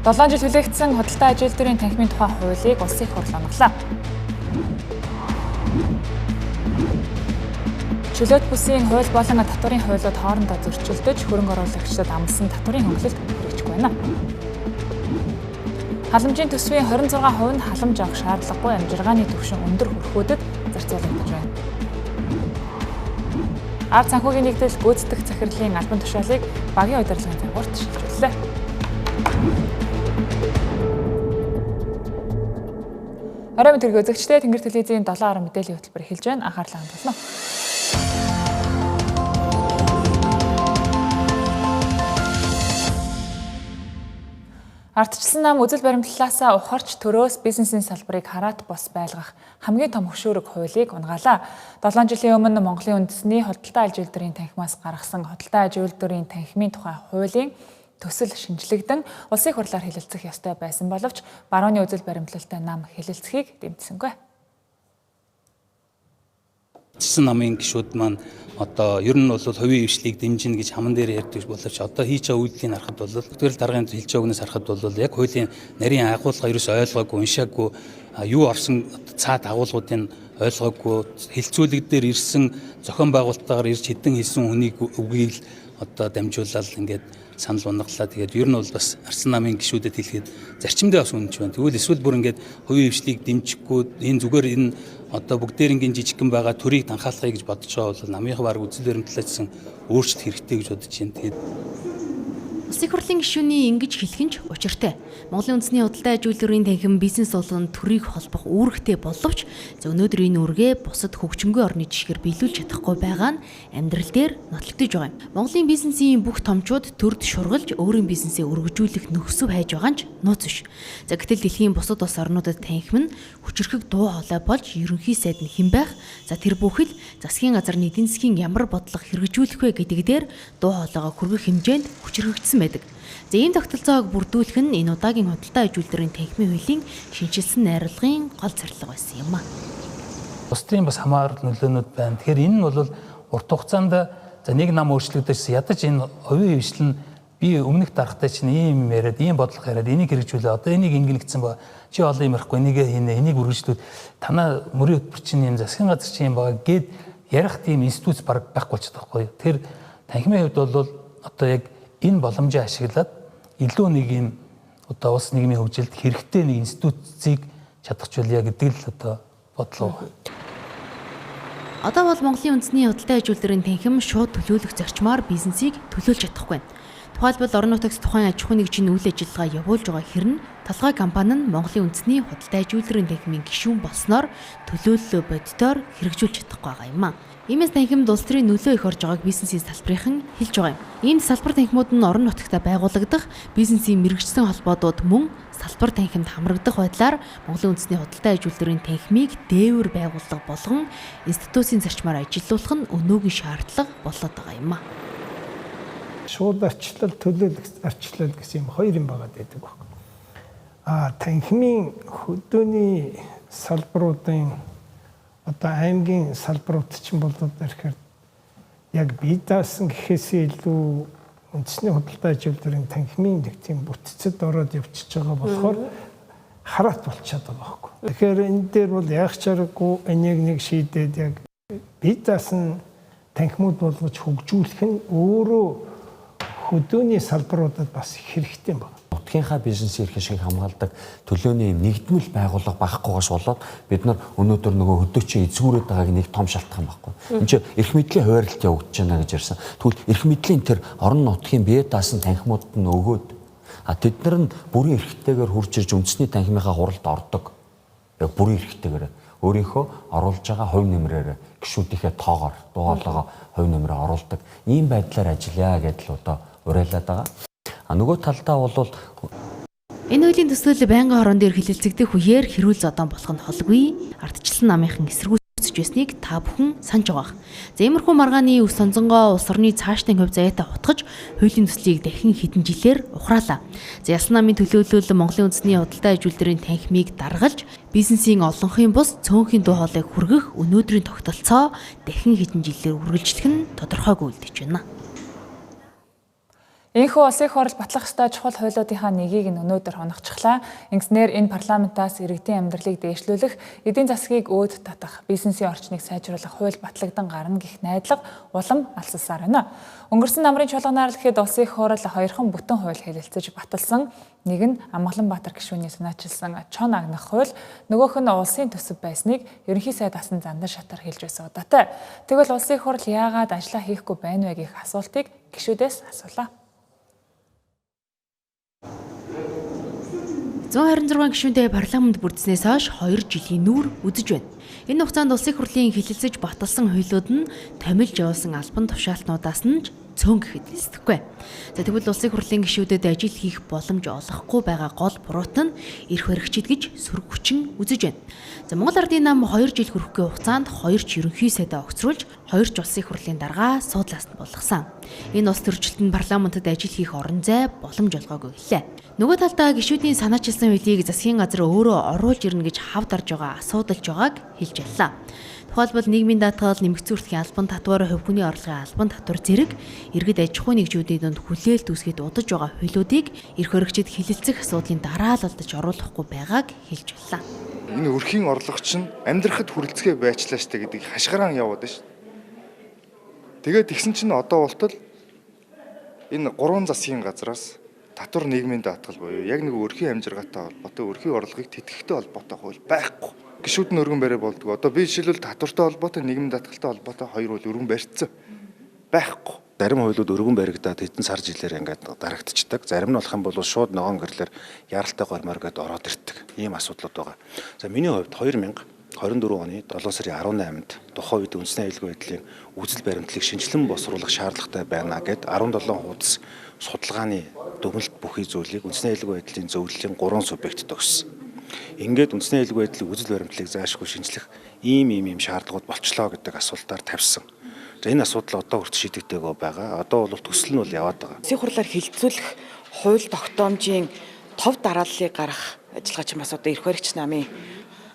7 жил хүлээгдсэн худалдаа аж үйлдвэрийн танхимын тухай хуулийг улсын их хурл оноглоо. Чөлөөт бүсийн хууль болон татварын хуулиуд хоорондоо зөрчилдөж хөрөнгө оруулагчдад амласан татварын хөнгөлөлт хэрэгжихгүй байна. Халамжийн төсвийн 26% нь халамж авах шаардлагагүй амжиргааны түвшин өндөр хүрхүүдэд зарцуулагдаж байна. Ард санхүүгийн нэгдэл гүйцэтгэх захирлын албан тушаалыг багийн удирдлагын загварт шилжүүллээ. Орой мэнд төргийн үзэгчдээ Тэнгэр телевизийн 7 10 мэдээллийн хөтөлбөр эхэлж байна. Анхаарлаа хандуулна. Ардчилсан нам үзэл баримтлалаасаа ухарч төрөөс бизнесийн салбарыг хараат бус байлгах хамгийн том хөшүүрэг хуулийг унгаалаа. 7 жилийн өмнө Монголын үндэсний худалдаа аж үйлдвэрийн танхимаас гаргасан худалдаа аж үйлдвэрийн танхимын тухай хуулийн төсөл шинжлэгдэн улсын хурлаар хэлэлцэх ёстой байсан боловч барууны үзэл баримтлалтай нам хэлэлцэхийг дэмжсэнгүй. Ардчилсан намын гишүүд маань одоо ер нь бол хувийн хвшлийг дэмжинэ гэж хаман дээр ярьдаг боловч одоо хийж байгаа үйлдэлийг харахад бол тэгвэл даргын хэлж байгааг харахад бол яг хуулийн нарийн агуулга ерөөс ойлгоогүй, уншаагүй, юу орсон цаад агуулгуудыг ойлгоогүй, хилцүүлэг дээр ирсэн зохион байгуулалтаагаар ирж хэдэн хэлсэн хүнийг үгийг л одоо дамжуулаад ингээд санал унгалаа. Тэгээд ер нь бол бас Арсан намын гишүүдэд хэлэхэд зарчимдээ бас үнэнч байна. Тэгвэл эсвэл бүр ингээд хувийн хвшлийг дэмжихгүй энэ зүгээр энэ одоо бүгдээрингийн жижигхэн байгаа төрийг данхаалахыг гэж бодож байгаа бол намынхаа баг үзэл баримтлалаачсан өөрчлөлт хэрэгтэй гэж бодож байна. Тэгээд Улсын их хурлын гишүүний ингэж хэлэх нь ч учиртай. Монголын үндэсний худалдаа аж үйлдвэрийн танхим бизнес болон төрийг холбох үүрэгтэй боловч өнөөдөр энэ үүргээ бусад хөгжингүй орны жишгээр биелүүлж чадахгүй байгаа нь амьдрал дээр нотлогдож байгаа юм. Монголын бизнесийн бүх томчууд төрд шургалж өөрийн бизнесээ өргөжүүлэх нөхсөв хайж байгаа нь ч нууц биш. За гэтэл дэлхийн бусад улс орнуудад танхим нь хүчирхэг дуу хоолой болж ерөнхий сайд нь хэн байх? За тэр бүхэл засгийн газар нь эдийн засгийн ямар бодлого хэрэгжүүлэх вэ гэдэг дээр дуу хоолойгоо хүргэх хэмжээнд хүчирхэгдсэн байдаг. За ийм тогтолцоог бүрдүүлэх нь энэ удаагийн худалдаа аж үйлдвэрийн танхимын хуулийн шинэчилсэн найруулгын гол зорилго байсан юм а. Бусдын бас хамаарал нөлөөнүүд байна. Тэгэхээр энэ нь бол урт хугацаанд за нэг нам өөрчлөгдөж ядаж энэ хувийн хвшил нь би өмнөх даргатай чинь ийм юм яриад, ийм бодлого яриад, энийг хэрэгжүүлээ. Одоо энийг ингэнэгдсэн ба чи олон юм ярихгүй, энийгээ хийнэ, энийг үргэлжлүүд танаа мөрийн хөтөлбөр чинь юм засгийн газар чинь юм байгаа гэд ярих тийм институт баг байхгүй болчиход байгаа байхгүй. Тэгэхээр танхимын хувьд бол одоо яг энэ боломжийг ашиглаад илүү нэг юм одоо улс нийгмийн хөгжилд хэрэгтэй нэг институцийг чадахжуулъя гэдэг л одоо бодлого. Одоо бол Монголын үндэсний худалдаа аж үйлдвэрийн танхим шууд төлөөлөх зарчмаар бизнесийг төлөөлж чадахгүй. Тухайлбал орон нутагт тухайн аж ахуйн нэгжийн үйл ажиллагаа явуулж байгаа хэрнэ толгой компани нь Монголын үндэсний худалдаа аж үйлдвэрийн танхимын гишүүн болсноор төлөөллөө бодитоор хэрэгжүүлж чадахгүй байгаа юм а. Иймээс танхимд улс төрийн нөлөө их орж байгааг бизнесийн салбарынхан хэлж байгаа юм. Иймд салбар танхимууд нь орон нутагт байгуулагдах бизнесийн мэргэжсэн холбоодууд мөн салбар танхимд хамрагдах байдлаар Монголын үндэсний худалдаа аж үйлдвэрийн танхимыг дээвэр байгууллага болгон институцийн зарчмаар ажилуулах нь өнөөгийн шаардлага болоод байгаа юм а. Шууд арчлал, төлөөлөх арчлал гэсэн юм хоёр юм байгаа гэдэг баг. А танхимын хөдөөний салбаруудын одоо аймгийн салбарууд чинь болоод ирэхээр яг бие даасан гэхээсээ илүү үндэсний худалдаа аж үйлдвэрийн танхимын нэг тийм бүтцэд ороод явчихж байгаа болохоор хараат болчиход байгаа байхгүй. Тэгэхээр энэ дээр бол яах чаргагүй энийг нэг шийдээд яг бие даасан танхимууд болгож хөгжүүлэх нь өөрөө хөдөөний салбаруудад бас хэрэгтэй юм байна. Нутгийнхаа бизнес эрх ашгийг хамгаалдаг төлөөний нэгдмэл байгууллага байхгүйгээс болоод бид нар өнөөдөр нөгөө хөдөөчөө эзгүүрээд байгааг нэг том шалтгаан байхгүй. Энд чинь эрх мэдлийн хуваарлт явагдаж байна гэж ярьсан. Тэгвэл эрх мэдлийн тэр орон нутгийн бие даасан танхимуудад нь өгөөд а тэд нар нь бүрийн эрхтэйгээр хурж ирж үндэсний танхимынхаа хуралд ордог. Яг бүрийн эрхтэйгээр өөрийнхөө оруулж байгаа хувь нэмрээр гишүүдийнхээ тоогоор дуу хоолойгоо хувь нэмрээ оруулдаг. Ийм байдлаар ажиллая гэдэл одоо уриалаад байгаа. А нөгөө талдаа бол энэ хуулийн төсөөлөл байнгын хорон дээр хэлэлцэгдэх үеэр хэрүүл зодон болох нь холгүй. Ардчилсан намынхан эсэргүүцэж байсныг та бүхэн санаж байгаа. За иймэрхүү маргааны өс сонзонгоо улс орны цаашдын хувь заяатай хутгаж хуулийн төслийг дахин хэдэн жилээр ухраалаа. За ясан намын төлөөлөл Монголын үндэсний худалдаа аж үйлдвэрийн танхимыг даргалж бизнесийн олонхын бус цөөнхийн дуу хоолойг хүргэх өнөөдрийн тогтолцоо дахин хэдэн жилээр үргэлжлэх нь тодорхойгүй үлдэж байна. Энэхүү Улсын их хурал батлах ёстой чухал хуулиудынхаа нэгийг нь өнөөдөр хоногчлаа. Ингэснээр энэ парламентаас иргэдийн амьдралыг дээшлүүлэх, эдийн засгийг өөд татах, бизнесийн орчныг сайжруулах хууль батлагдан гарна гэх найдлага улам алсалсаар байна. Өнгөрсөн намрын чуулганаар л гэхэд Улсын их хурал хоёрхан бүтэн хууль хэлэлцэж баталсан. Нэг нь Амгаланбаатар гишүүний санаачилсан чон агнах хууль, нөгөөх нь улсын төсөв байсныг ерөнхий сайд Асан Зандан шатар хэлж байсан удаатай. Тэгвэл Улсын их хурал яагаад ажлаа хийхгүй байна вэ гэх асуултыг гишүүдээс асуулаа. 126 гишүүнтэй парламент бүрдснээс хойш 2 жилийн нүүр үзэж байна. Энэ хугацаанд Улсын их хурлын хэлэлцэж баталсан хуулиуд нь томилж явуулсан албан тушаалтнуудаас нь цөөн гэхэд элсдэхгүй. За тэгвэл Улсын их хурлын гишүүдэд ажил хийх боломж олохгүй байгаа гол буруут нь эрх баригчид гэж сөрөг хүчин үзэж байна. За Монгол Ардын нам 2 жил хүрэхгүй хугацаанд 2 ч ерөнхий сайдаа огцруулж 2 ч Улсын их хурлын даргаа суудлаас нь булгасан. Энэ улс төрчлөлт нь парламентод ажил хийх орон зай боломж олгоогүй гэлээ. Нөгөө талдаа гишүүдийн санаачилсан хуулийг засгийн газар өөрөө оруулж ирнэ гэж хав дарж байгаа асуудалж байгааг хэлж яллаа. Тухайлбал нийгмийн даатгал, нэмэгдсэн үртгийн албан татвар, хувь хүний орлогын албан татвар зэрэг иргэд аж ахуйн нэгжүүдийн дунд хүлээлт үүсгэхэд удаж байгаа хуулиудыг эрх баригчид хэлэлцэх асуудлын дараа л алдаж оруулахгүй байгааг хэлж байлаа. Энэ өрхийн орлого чинь амьдрахад хүрэлцгээ байчлаа штэ гэдгийг хашгираан яваад байна шүү. Тэгээд тэгсэн чинь одоо болтол энэ гурван засгийн газраас татвар нийгмийн даатгал буюу яг нэг өрхийн амжиргаатай холбоотой, өрхийн орлогыг тэтгэхтэй холбоотой хууль байхгүй. Гишүүд нь өргөн бариа болдгоо. Одоо би жишээлбэл татвартай холбоотой, нийгмийн даатгалтай холбоотой хоёр хууль өргөн барьцсан. Байхгүй. Зарим хуулиуд өргөн баригдаад хэдэн сар жилээр ингээд дарагдчихдаг. Зарим нь болох юм бол шууд ногоон гэрлэр яралтай гормоор гээд ороод ирдэг. Ийм асуудлууд байгаа. За миний хувьд 2024 оны 7 сарын 18-нд тухайн үед үндэсний аюулгүй байдлын үзэл баримтлалыг шинжилэн босруулах шаардлагатай байна гэд 17 хуудас судалгааны дүгнэлт бүхий зүйлийг үндэсний аюулгүй байдлын зөвлөлийн 3 субъектэд өгсөн. Ингээд үндэсний аюулгүй байдлын үзэл баримтлалыг заашгүй шинжлэх ийм шаардлагууд болчлоо гэдэг асуултаар тавьсан. За энэ асуудал одоо хүртэл шийдэгдээгүй байгаа. Одоо бол төсөл нь бол яваад байгаа. Улсын хурлаар хэлэлцүүлэх хууль тогтоомжийн тов дарааллыг гаргах ажиллагаа чинь бас одоо эрх баригч намын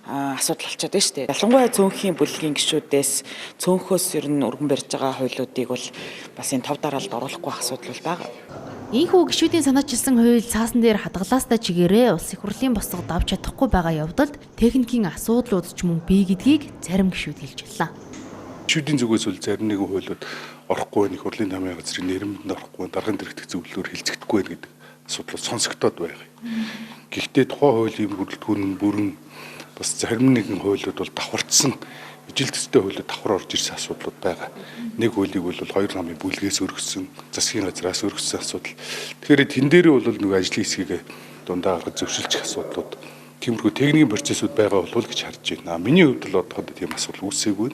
асуудал болчиход байна шүү дээ. Ялангуяа цөөнхийн бүлгийн гишүүдээс цөөнхөөс ер нь өргөн барьж байгаа хуулиудыг бол бас энэ тов дараалалд оруулахгүй асуудал бол байгаа. Ийхүү гишүүдийн санаачилсан хууль цаасан дээр хадгалаастай чигээрээ Улсын их хурлын босго давж чадахгүй байгаа явдалд техникийн асуудлууд ч мөн бий гэдгийг зарим гишүүд хэлж байлаа. Гишүүдийн зүгээс бол зарим нэгэн хуулиуд орохгүй байх, их хурлын намын газрын нэрмэнд орохгүй, даргын дэрэгдэх зөвлөлөөр хэлцэгдэхгүй байх гэдэг асуудлууд сонсогдоод байгаа. Гэхдээ тухайн хуулийн бүрэлдэхүүн нь бүрэн бас зарим нэгэн хуулиуд бол давхарцсан ижил төстэй хуулиуд давхар орж ирсэн асуудлууд байгаа. Нэг хуулийг бол хоёр намын бүлгээс өргөссөн, засгийн газраас өргөссөн асуудал. Тэгэхээр тэн дээрээ бол нөгөө ажлын хэсгийг дундаа гаргаж зөвшөлчих асуудлууд тиймэрхүү техникийн процессууд байгаа болов уу гэж харж байна. Миний хувьд л бодоход тийм асуудал үүсээгүй.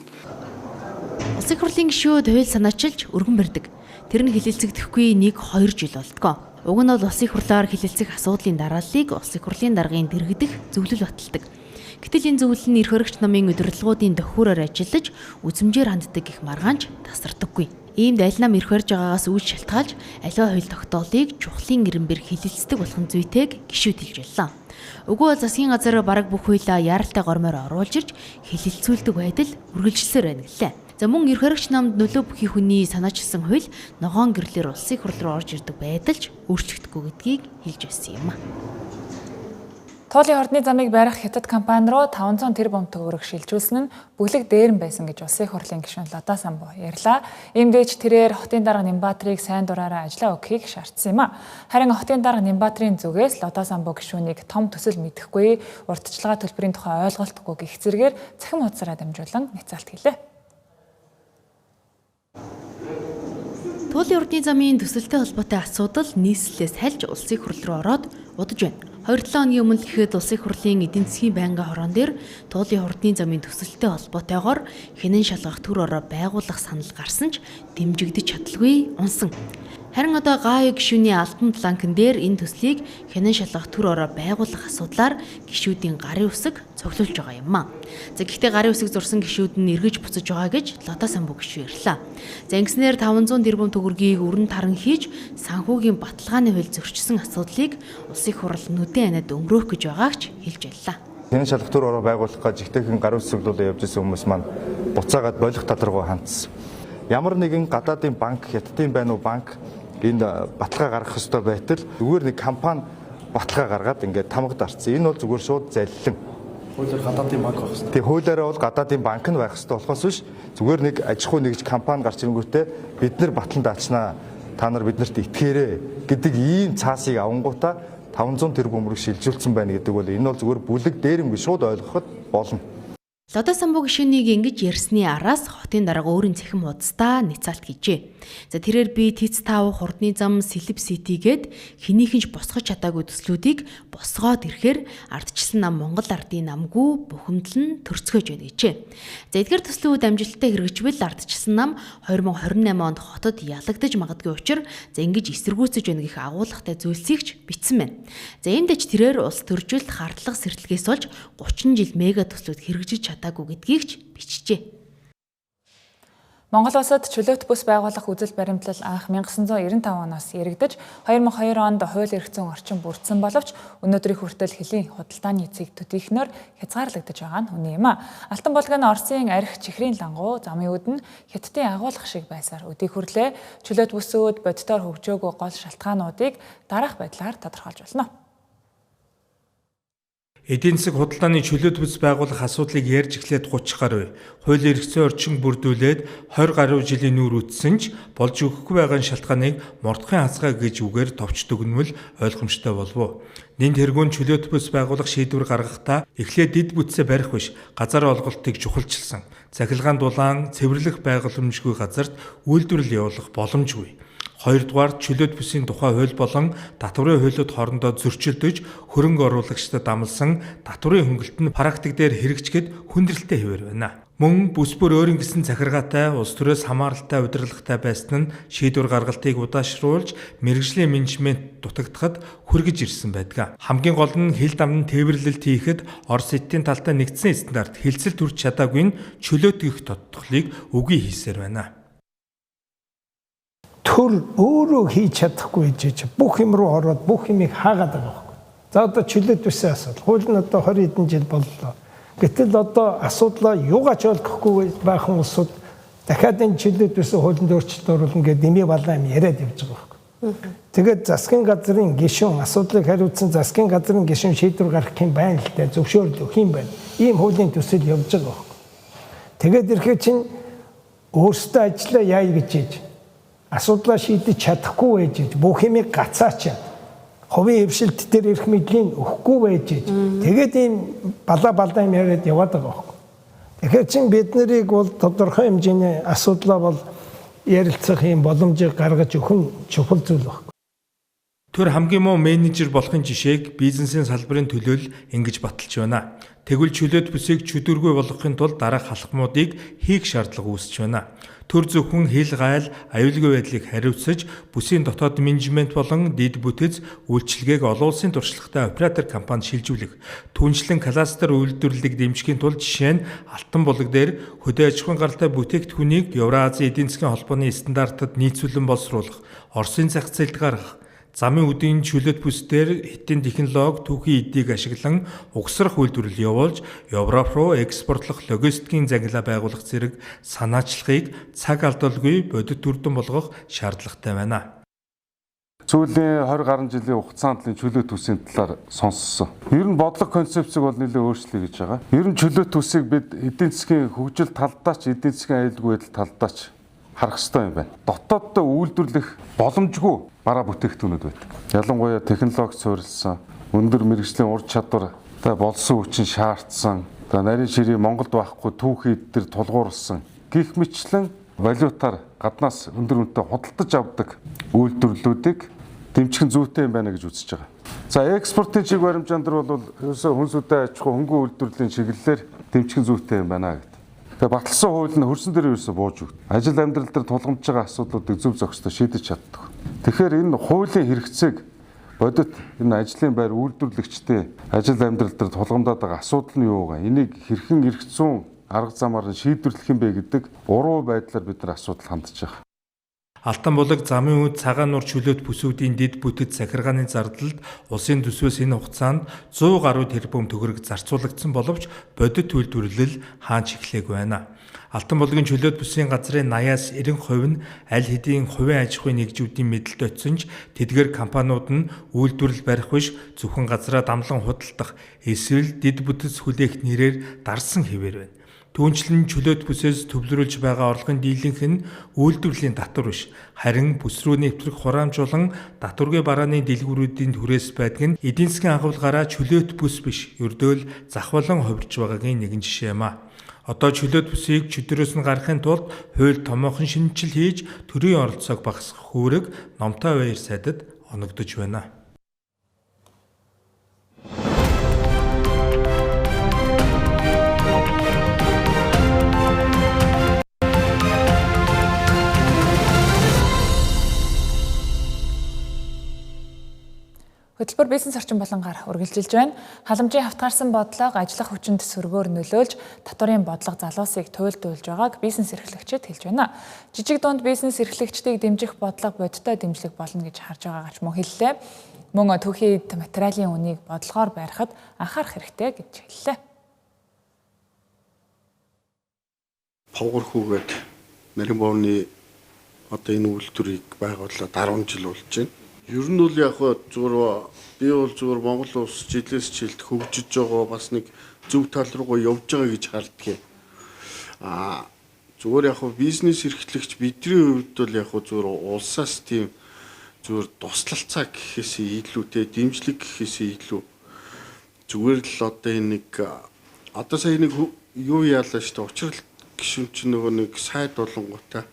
Улсын их хурлын гишүүд хууль санаачилж өргөн барьдаг. Тэр нь хэлэлцэгдэхгүй 1-2 жил болдгоо. Уг нь бол Улсын их хурлаар хэлэлцэх асуудлын дарааллыг Улсын их хурлын даргын дэргэдэх зөвлөл баталдаг. Гэтэл энэ зөвлөл нь эрх баригч намын удирдлагуудын тохиуроор ажиллаж үзмжээр ханддаг гэх маргаанч тасардаггүй. Иймд аль нам эрх барьж байгаагаас үл шалтгаалж аливаа хууль тогтоолыг чухлын эренбэр хэлэлцдэг болох нь зүйтэйг гишүүд хэлж байлаа. Үгүй бол засгийн газар бараг бүх хуулиа яаралтай гормоор оруулж ирж хэлэлцүүлдэг байдал үргэлжилсээр байна гэлээ. За мөн эрх баригч намд нөлөө бүхий хүний санаачилсан хууль ногоон гэрлээр улсын их хурл руу орж ирдэг байдал ч өөрчлөгдөхгүй гэдгийг хэлж байсан юм а. Туулын хордны замыг барих Хятад компани руу 500 тэрбум төгрөг шилжүүлсэн нь бүлэг дээр нь байсан гэж Улсын их хурлын гишүүн Лодой Самбу ярьлаа. Иймдээч тэрээр хотын дарга Нямбатрыг сайн дураараа ажиллаа өгөхийг шаардсан юм а. Харин хотын дарга Нямбатрын зүгээс Лодой Самбу гишүүнийг том төсөл мэдэхгүй, урьдчилгаа төлбөрийн тухай ойлголтгүй гэх зэрэгээр цахим хуудасаараа дамжуулан няцаалт хийлээ. Туулын урдны замын төсөлтэй холбоотой асуудал нийслэлээс хальж Улсын их хурл руу ороод удаж байна. 2-7 хоногийн өмнө гэхэд Улсын их хурлын эдийн засгийн байнгын хорон дээр Туулын хурдны замын төсөлтэй холбоотойгоор хэнэн шалгах төр ороо байгуулах санал гарсан ч дэмжигдэж чадалгүй унсан. Харин одоо ГАЮ гишүүний албан бланкн дээр энэ төслийг хянан шалгах төр ороо байгуулах асуудлаар гишүүдийн гарын үсэг цуглуулж байгаа юм а. За гэхдээ гарын үсэг зурсан гишүүд нь эргэж буцаж байгаа гэж Лодой Самбу гишүү ярьлаа. За ингэснээр 500 тэрбум төгрөгийг өрн таран хийж санхүүгийн баталгааны хууль зөрчсөн асуудлыг Улсын их хурал нүдэн аниад өнгөрөөх гэж байгааг ч хэлж байлаа. Хянан шалгах төр ороо байгуулах гэж ихтэйхэн гарын үсэг цуглуулаад явж исэн хүмүүс маань буцаагаад болох тал руу хандсан. Ямар нэгэн гадаадын банк, Хятадын байна уу банк Энэ баталгаа гаргах ёстой байтал зүгээр нэг компани баталгаа гаргаад ингээд тамгад арцсан. Энэ бол зүгээр шууд заллин. Хуулиар гадаадын банк байх хэрэгтэй. Тэг хуулиараа бол гадаадын банк нь байх хэрэгтэй болохоос биш зүгээр нэг аж ахуй нэгж компани гарч ирэнгүүтээ бид нар батлан даачнаа. Та нар биднэрт итгээрэй гэдэг ийм цаасыг авангуудаа 500 тэрбум мөрөг шилжүүлсэн байна гэдэг бол энэ бол зүгээр бүлэг дээрэмгүй шууд ойлгоход болно. Лодой самбуу гишүүнийг ингэж ярьсны араас хотын дарга өөрийн цахим хуудасдаа няцаалт хийжээ. За тэрээр би Тэц 5 хурдны зам Сэлэв Сити гээд хэнийхэн ч босгож чадаагүй төслүүдийг босгоод ирэхээр ардчилсан нам Монгол ардын намгүй бухимдал нь төрцгөөж байна гэжээ. За эдгээр төслүүд амжилттай хэрэгжвэл ардчилсан нам 2028 онд хотод ялагдаж магадгүй учир за ингэж эсэргүүцэж байна гэх агуулгатай зүйлсийг ч бичсэн байна. За ийм дэч тэрээр улс төржүүлэлт хардлага сэрэлтгээс болж 30 жил мега төслүүд хэрэгжиж чадаагүй гэдгийг ч бичжээ. Монгол улсад чөлөөт бүс байгуулах үзэл баримтлал анх 1995 оноос яригдаж 2002 онд хууль эрх зүйн орчин бүрдсэн боловч өнөөдрийн хүртэл хөлийн худалдааны цэг төдийхнөр хязгаарлагдаж байгаа нь үнэн юм а. Алтан булаг нь Оросын арх чихрийн лангуу замын үд нь Хятадын агуулга шиг байсаар өдий хүрлээ чөлөөт бүсүүд бодитоор хөгжөөгөө гол шалтгаануудыг дараах байдлаар тодорхойлж болно. Эдийн засаг худалдааны чөлөөт бүс байгуулах асуудлыг ярьж эхлээд 30 гаруй хууль эрх зүйн орчин бүрдүүлээд 20 гаруй жилийн нүүр үтсэн ч болж өгөхгүй байгаа шалтгааныг мордохын хазгай гэж үгээр товч дүгнвэл ойлгомжтой болов уу? Нэн тэргүүн чөлөөт бүс байгуулах шийдвэр гаргахдаа эхлээд дэд бүтсээ барих биш газар олголтыг чухалчилсан. Цахилгаан дулаан цэвэрлэх байгууламжгүй газарт үйлдвэрлэл явуулах боломжгүй. Хоёрдугаар чөлөөт бүсийн тухай хууль болон татварын хуулиуд хоорондоо зөрчилдөж хөрөнгө оруулагчдад амласан татварын хөнгөлт нь практик дээр хэрэгжихэд хүндрэлтэй хэвээр байна. Мөн бүс бүр өөрийн гэсэн захиргаатай улс төрөөс хамааралтай удирдлагатай байсан нь шийдвэр гаргалтыг удаашруулж мэргэжлийн менежмент дутагдахад хүргэж ирсэн байдаг. Хамгийн гол нь хил дамн тээвэрлэлт хийхэд Орос эдийн талтай нэгдсэн стандарт хэлцэл төрж чадаагүй нь чөлөөт гэх тодтголыг үгүй хийсээр байна. Төр өөрөө хийж чадахгүй гэж бүх юм руу ороод бүх юмыг хаагаад байгаа байхгүй. За одоо чөлөөт бүсийн асуудал. Хууль нь одоо 20 хэдэн жил боллоо. Гэтэл одоо асуудлаа юугаач ойлгохгүй байх улсууд дахиад энэ чөлөөт бүсийн хуулинд өөрчлөлт оруулна гэдэг нэмий балаа юм яриад явж байгаа байхгүй. Тэгээд засгийн газрын гишүүн асуудлыг хариуцсан засгийн газрын гишүүн шийдвэр гаргах юм байна л да, зөвшөөрөл өгөх юм байна. Ийм хуулийн төсөл явж байгаа байхгүй. Тэгээд ирэхэд чинь өөрсдөө ажиллаа яая гэж хийж асуудлаа шийдэж чадахгүй байж бүх юмыг гацаачаад хувийн хвшилт дээр эрх мэдлийг өгөхгүй байж тэгээд ийм балаа балаа юм яриад яваад байгаа байхгүй. Тэгэхээр чин бид нарыг бол тодорхой хэмжээний асуудлаа бол ярилцах юм боломжийг гаргаж өгөх нь чухал зүйл байхгүй. Төр хамгийн муу менежер болохын жишээг бизнесийн салбарын төлөөлөл ингэж баталж байна. Тэгвэл чөлөөт бүсийг чөдөргүй болгохын тулд дараах алхмуудыг хийх шаардлага үүсэж байна. Төр зөвхөн хил гайл аюулгүй байдлыг хариуцаж бүсийн дотоод менежмент болон дэд бүтэц үйлчилгээг олон улсын туршлагатай оператор компанид шилжүүлэх. Түүнчлэн кластер үйлдвэрлэлийг дэмжихийн тулд жишээ нь Алтан булаг дээр хөдөө аж ахуйн гаралтай бүтээгдэхүүнийг Евразийн эдийн засгийн холбооны стандартад нийцүүлэн боловсруулах, Оросын зах зээлд гаргах, замын үдийн чөлөөт бүс дээр хятадын технологи түүхийн эдийг ашиглан угсрах үйлдвэрлэл явуулж Европ руу экспортлох логистикийн зангилаа байгуулах зэрэг санаачлагыг цаг алдалгүй бодит үр дүн болгох шаардлагатай байна. Сүүлийн 20 гаруй жилийн хугацаанд л чөлөөт бүсийн талаар сонссон. Ер нь бодлого концепцийг бол нэлээд өөрчлөе гэж байгаа. Ер нь чөлөөт бүсийг бид эдийн засгийн хөгжил талдаа ч эдийн засгийн аюулгүй байдал талдаа ч харах ёстой юм байна. Дотооддоо үйлдвэрлэх боломжгүй бараа бүтээгдэхүүнүүд байдаг. Ялангуяа технологи суурилсан, өндөр мэргэжлийн ур чадвар та болсон хүчин шаардсан, та нарийн ширээ Монголд байхгүй түүхий эд төр тулгуурласан гих мэтчлэн валютаар гаднаас өндөр үнэтэй худалдаж авдаг үйлдвэрлэлүүдийг дэмжих нь зүйтэй юм байна гэж үзэж байгаа. За экспортын чиг баримжаан дээр бол ерөөсөө хүнс үдэ аж ахуй хөнгөн үйлдвэрлэлийн чиглэлээр дэмжих нь зүйтэй юм байна гэдэг. Тэгээ баталсан хууль нь хөрсөн дээр ерөөсөө бууж өгд. Ажил амьдрал дээр тулгамдж байгаа асуудлуудыг зөв зохистой шийдэж чаддаг. Тэгэхээр энэ хуулийн хэрэгцээг бодит энэ ажлын байр үйлдвэрлэгчдийн ажил амьдрал дээр тулгамдаад байгаа асуудал нь юу вэ? Энийг хэрхэн эрх зүйн арга замаар нь шийдвэрлэх юм бэ гэдэг уруу байдлаар бид нар асуудал хандж байгаа. Алтан булаг замын үд цагаан нуур чөлөөт бүсүүдийн дэд бүтэц захиргааны зардалд улсын төсвөөс энэ хугацаанд 100 гаруй тэрбум төгрөг зарцуулагдсан боловч бодит үйлдвэрлэл хаанч эхлээгүй байна. Алтан булгийн чөлөөт бүсийн газрын 80-аас 90% нь аль хэдийн хувийн аж ахуйн нэгжүүдийн мэдэлд очсон ч тэдгээр компаниуд нь үйлдвэрлэл барих биш зөвхөн газраа дамлан худалдах эсвэл дэд бүтэц хүлээх нэрээр дарсан хэвээр байна. Түүнчлэн чөлөөт бүсээс төвлөрүүлж байгаа орлогын дийлэнх нь үйлдвэрлэлийн татвар биш. Харин бүс рүү нэвтрэх хураамж болон татваргүй барааны дэлгүүрүүдийн түрээс байдаг нь эдийн засгийн агуулгаараа чөлөөт бүс биш. Ердөө л зах болон хувирч байгаагийн нэгэн жишээ юм а. Одоо чөлөөт бүсийг чөтгөрөөс нь гаргахын тулд хууль томоохон шинэчил хийж төрийн оролцоог багасгах үүрэг Номтой баяр сайдад оногдож байна. Хөтөлбөр бизнес орчин болонгаар үргэлжилж байна. Халамжийн хавтгаарсан бодлого ажиллах хүчинд сөргөөр нөлөөлж, татварын бодлого залуусыг туйлдуулж байгааг бизнес эрхлэгчид хэлж байна. Жижиг дунд бизнес эрхлэгчдийг дэмжих бодлого бодиттой дэмжлэг болно гэж харж байгаагаа ч мөн хэллээ. Мөн түүхийн эд материалын үнийг бодлогоор барихад анхаарах хэрэгтэй гэж хэллээ. Повгор хүүгээд нарийн бовны одоо энэ үйлдвэрийг байгуулад 10 жил болж байна. Ер нь бол яг зүгээр би бол зүгээр Монгол улс жилээс жилд хөгжиж байгаа бас нэг зөв тал руугаа явж байгаа гэж харддаг. Аа зүгээр яг бизнес эрхлэгч бидний хувьд бол яг зүгээр улсаас тийм зүгээр туслалцаа гэхээс илүү те дэмжлэг гэхээс илүү зүгээр л одоо энэ нэг одоо сая нэг юу яалаа шүү дээ учрал гишүүн чинь нөгөө нэг сайд болонготой.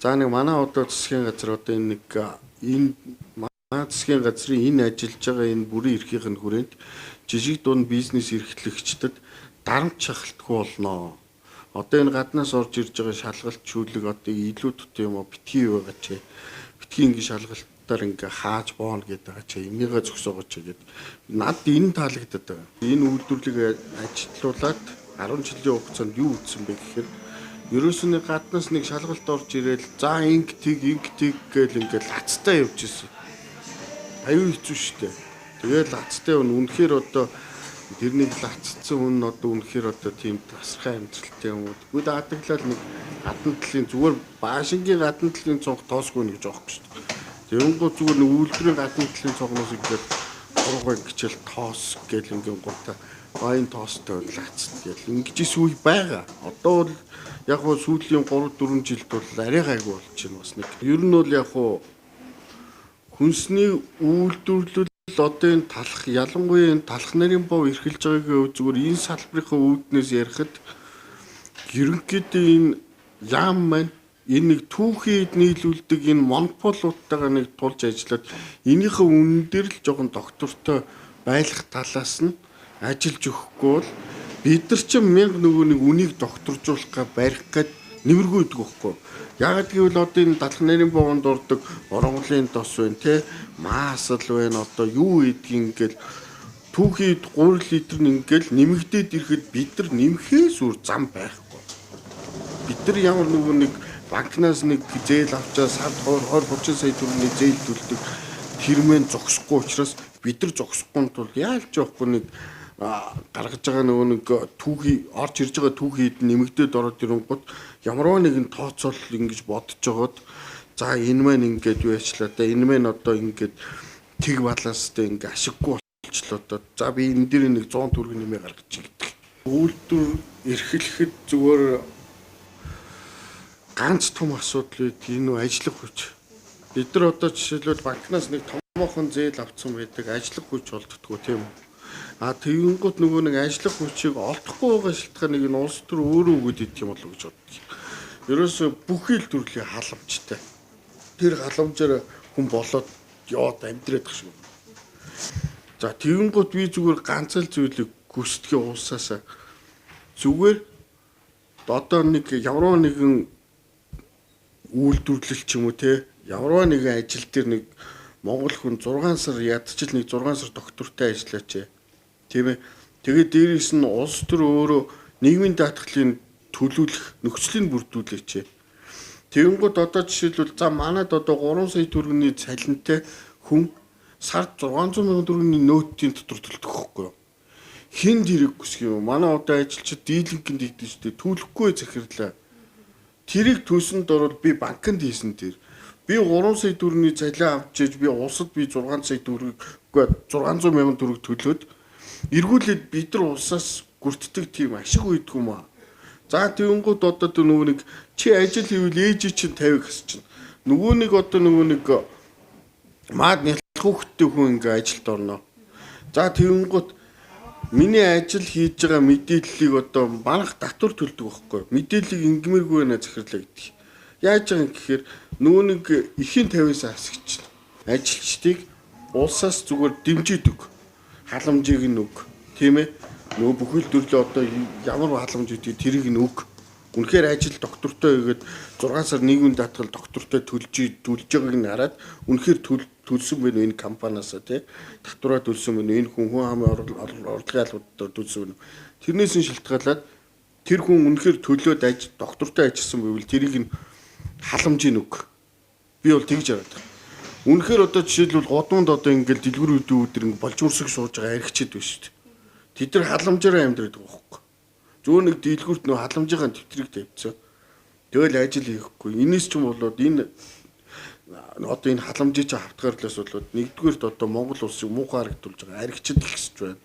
За нэг манай одоо засгийн газар одоо энэ нэг энэ манай засгийн газрын энэ ажиллаж байгаа энэ бүрийн эрхийнх нь хүрээнд жижиг дунд бизнес эрхлэгчдэд дарамт шахалтгүй болно. Одоо энэ гаднаас орж ирж байгаа шалгалт шүүлэг одоо илүү тут юм уу битгий байгаа чи. Битгий ингэ шалгалтаар ингээ хааж бооно гэдэг байгаа чи. Энийгээ зөксөөгөө чи гэд. Над энэ таалагдаад байгаа. Энэ үйлдвэрлэлийг ажилуулад 10 жилийн хугацаанд юу үзсэн бэ гэхээр ерөөсөө нэг гаднаас нэг шалгалт орж ирээл за инг тэг инг тэг гээл ингээл лацтай явж исэн. Аюу хэцүү шттэ. Тэгэл лацтай явна. Үнэхээр одоо тэрнийг лаццсан хүн одоо үнэхээр одоо тийм тасархай амжилттай юм уу. Тэгвэл адаглал нэг гадна талын зүгээр баашингийн гадна талын цонх тоосгүй нэг жоох шүү дээ. Тэнгүү зүгээр нэг үйлдвэрийн гадна талын цонхноос ингээд гурван гिचэл тоос гээл ингийн гутаа баян тоостой лацт гээл ингэж ис үе байгаа. Одоо бол яг хуу сүүлийн 3-4 жилд бол арай гайгүй болж байна бас нэг. Ер нь бол яг хуу хүнсний үйлдвэрлэл одоо энэ талах ялангуяа энэ талах нарийн бов эрхэлж байгаагийн зүгээр энэ салбарынхаа үүднээс ярихад ерөнхийдөө энэ яам маань энэ нэг түүхийд нийлүүлдэг энэ монополуудтайгаа нэг тулж ажиллаад энийхээ үнэн дээр л жоохон доктортой байлах талаас нь ажиллаж өгөхгүй бол бид нар чинь мянга нөгөө нэг үнийг докторжуулах га барих гээд нэмэргүй байдаг байхгүй. Яагаад гэвэл одоо энэ далах нарийн бовонд ордог оронголын тос байна те маасал байна одоо юу ийдгийг ингээл түүхийд 3 литр нь ингээл нэмэгдээд ирэхэд бид нар нэмэхээс үр зам байхгүй. Бид нар ямар нөгөө нэг банкнаас нэг зээл авчаа сард 20 30 сая төгрөгийн зээл төлдөг тэрмэн зогсохгүй учраас бид нар зогсохгүй тул яалч явахгүй нэг гаргаж байгаа нөгөө нэг түүхий орж ирж байгаа түүхийд нэмэгдээд ороод ирэнгүүт ямарваа нэгэн тооцоол ингэж бодож жогоод за энэ маань ингээд юу яачлаа да энэ маань одоо ингээд тэг баланстай ингээ ашиггүй болчлоо доо за би энэ дээр нэг 100 төгрөг нэмээ гаргаж гэдэг. Үйлдвэр эрхлэхэд зүгээр ганц том асуудал үйд энэ үү ажиллах хүч. Бид нар одоо жишээлбэл банкнаас нэг томоохон зээл авцсан байдаг ажиллах хүч олддоггүй тийм үү? А тэгэнгүүт нөгөө нэг ажиллах хүчийг олдохгүй байгаа шалтгааныг энэ улс төр өөрөө өгöd идэх юм болов уу гэж боддог. Ерөөсөө бүхий л төрлийн халамжтай. Тэр халамжаар хүн болоод яваад амьдраад тах шиг. За тэгэнгүүт би зүгээр ганц л зүйлийг хүсдэг улсаасаа зүгээр одоо нэг ямар нэгэн үйлдвэрлэл ч юм уу те ямар нэгэн ажил дээр нэг Монгол хүн 6 сар ядчил нэг 6 сар доктортой ажиллаач. Тийм ээ. Тэгээд дээрээс нь улс төр өөрөө нийгмийн даатгалын төлөвлөх нөхцөлийг бүрдүүлээч. Тэгэнгүүт одоо жишээлбэл за манад одоо 3 сая төгрөгийн цалинтай хүн сард 600 мянган төгрөгийн нөөтийн дотор төлдөг хөхгүй юу? Хин тэрэг гүсэх юм. Манай одоо ажилчид дийлэнхэнд хийдэг шүү дээ. Төлөхгүй захирлаа. Тэрийг төлсөнд орвол би банкнд хийсэн тэр. Би 3 сая төгрөгийн цалин авч иж би улсад би 6 сая төгрөг үгүй 600 мянган төгрөг төлөөд эргүүлээд бид нар улсаас гүртдэг тийм ашиг үйдэг юм аа. За тэгэнгүүт одоо тэр нөгөө нэг чи ажил хийвэл ээж чинь 50 гэс чинь. Нөгөө нэг одоо нөгөө нэг маад нялх хүүхэдтэй хүн ингээ ажилд орно. За тэгэнгүүт миний ажил хийж байгаа мэдээллийг одоо манах татвар төлдөг байхгүй. Мэдээллийг ингэмэргүй байна захирлаа гэдэг. Яаж байгаа юм гэхээр нөгөө нэг эхийн 50-аас асгч ажилчдыг улсаас зүгээр дэмжиж өг. Халамжийг нь өг. Тийм ээ. Нөгөө бүхэл төрлөө одоо ямар халамж гэдгийг тэрийг нь өг. Үнэхээр ажил доктортой хийгээд 6 сар нийгмийн даатгал доктортой төлж байгааг нь хараад үнэхээр төлсөн байна энэ компаниасаа тий татвараа төлсөн байна энэ хүн хамын орлогын албадаар төлсөн байна. Тэрнээс нь шалтгаалаад тэр хүн үнэхээр төлөөд ажил доктортой ажилласан байвал тэрийг нь халамжийн өг. Би бол тэгж хараад байна. Үнэхээр одоо жишээлбэл годомд одоо ингээл дэлгүүрүүдийн өдөр ингээ болж үрсэг сууж байгаа аригчид байна шүү дээ. Тэд нар халамжаараа амьдраад байгаа байхгүй. Зөөр нэг дийлгүүрт нөө халамжийнхаа тэмдрийг тавьчихсан. Тэгэл ажил хийхгүй. Энэс ч юм болоод энэ одоо энэ халамжийг чи хавтгаарлаас болоод нэгдүгээрт одоо Монгол улсыг муухай харагдуулж байгаа аригчид ихсэж байна.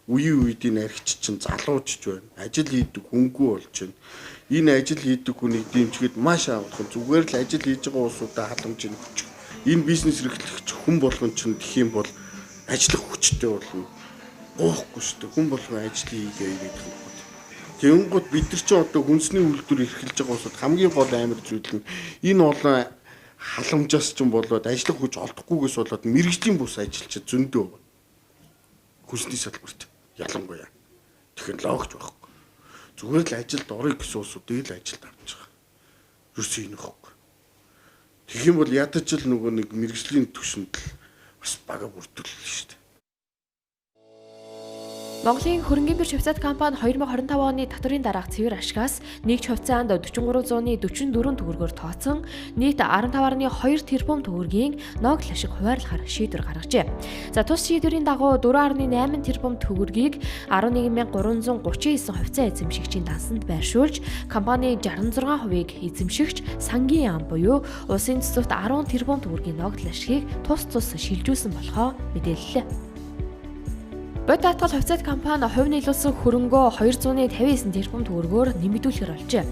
Үеийн үед энэ аригч чинь залуучж байна. Ажил хийдэг хүнгүй болж байна. Энэ ажил хийдэг хүнийг дэмжихэд маш амархан. Зүгээр л ажил хийж байгаа улсуудаа халамжийг өгчих. Энэ бизнес эрхлэгч хүн болгон чинь гэх юм бол ажиллах хүчтэй болно. Гоохгүй шүү дээ. Хүн болгон ажил хийгээ гэдэг юм. Тэгэнгүүт бид нар чинь одоо хүнсний үйлдвэр эрхэлж байгаа улсууд хамгийн гол амар зүйл нь энэ олон халамжаас ч юм болоод ажиллах хүч олдохгүйгээс болоод мэрэгжлийн бус ажилчид зөндөө байна. Хүнсний салбарт ялангуяа технологич байхгүй. Зүгээр л ажилд орё гэсэн улсуудыг л ажилд авч байгаа. Ерөөсөө энэ байхгүй. Тэгэх юм бол ядаж л нөгөө нэг мэрэгжлийн түвшинд л бас бага бүрдүүллээ шүү дээ. Монголын хөрөнгийн бирж хувьцаат компани 2025 оны татварын дараах цэвэр ашигаас нэгж хувьцаанд 4344 төгрөгөөр тооцсон нийт 15.2 тэрбум төгрөгийн ногдол ашиг хуваарлахаар шийдвэр гаргажээ. За тус шийдвэрийн дагуу 4.8 тэрбум төгрөгийг 11339 хувьцаа эзэмшигчийн дансанд байршуулж компани 66%-ийг эзэмшигч сангийн яам буюу улсын төсөвт 10 тэрбум төгрөгийн ногдол ашигыг тус тус шилжүүлсэн болохоо мэдээллээ. Бод даатгал хувьцаат компани хувь нийлүүлсэн хөрөнгөө 259 тэрбум төгрөгөөр нэмэгдүүлэхээр болжээ.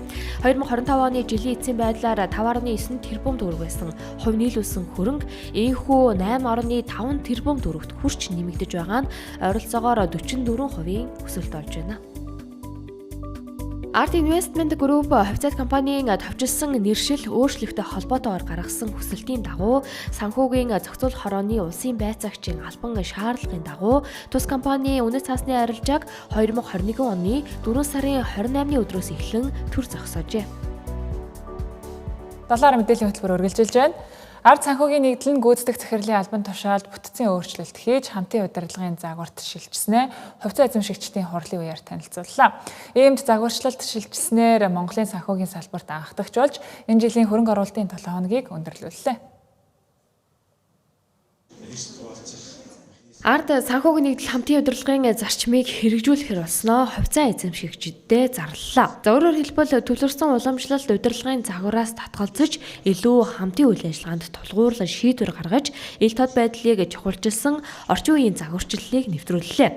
2025 оны жилийн эцсийн байдлаар 5.9 тэрбум төгрөг байсан хувь нийлүүлсэн хөрөнгө ийнхүү 8.5 тэрбум төгрөгт хүрч нэмэгдэж байгаа нь ойролцоогоор 44%-ийн өсөлт болж байна. Art Investment Group хувьцаат компанийн товчилсан нэршил өөрчлөлттэй холбоотойгоор гаргасан хүсэлтийн дагуу санхүүгийн зохицуулах хорооны улсын байцаагчийн албан шаардлагын дагуу тус компанийн үнэт цаасны арилжааг 2021 оны 4 сарын 28-ны өдрөөс эхлэн төр зогсоожээ. Доллар мэдээллийн хөтөлбөр үргэлжилж байна. Ард санхүүгийн нэгдэл нь гүйцэтгэх захирлын албан тушаалд бүтцийн өөрчлөлт хийж хамтын удирдлагын загварт шилжсэнээ хувьцаа эзэмшигчдийн хурлын үеэр танилцууллаа. Иймд загварчлалт шилжсэнээр Монголын санхүүгийн салбарт анхдагч болж энэ жилийн хөрөнгө оруулалтын 7 хоногийг өндөрлүүллээ. Ард санхүүгийн нэгдэл хамтын удирдлагын зарчмыг хэрэгжүүлэхээр болсноо хувьцаа эзэмшигчдэд зарлалаа. За өөрөөр хэлбэл төвлөрсөн уламжлалт удирдлагын загвараас татгалзаж илүү хамтын үйл ажиллагаанд тулгуурлан шийдвэр гаргаж ил тод байдлыг чухалчилсан орчин үеийн загварчлалыг нэвтрүүллээ.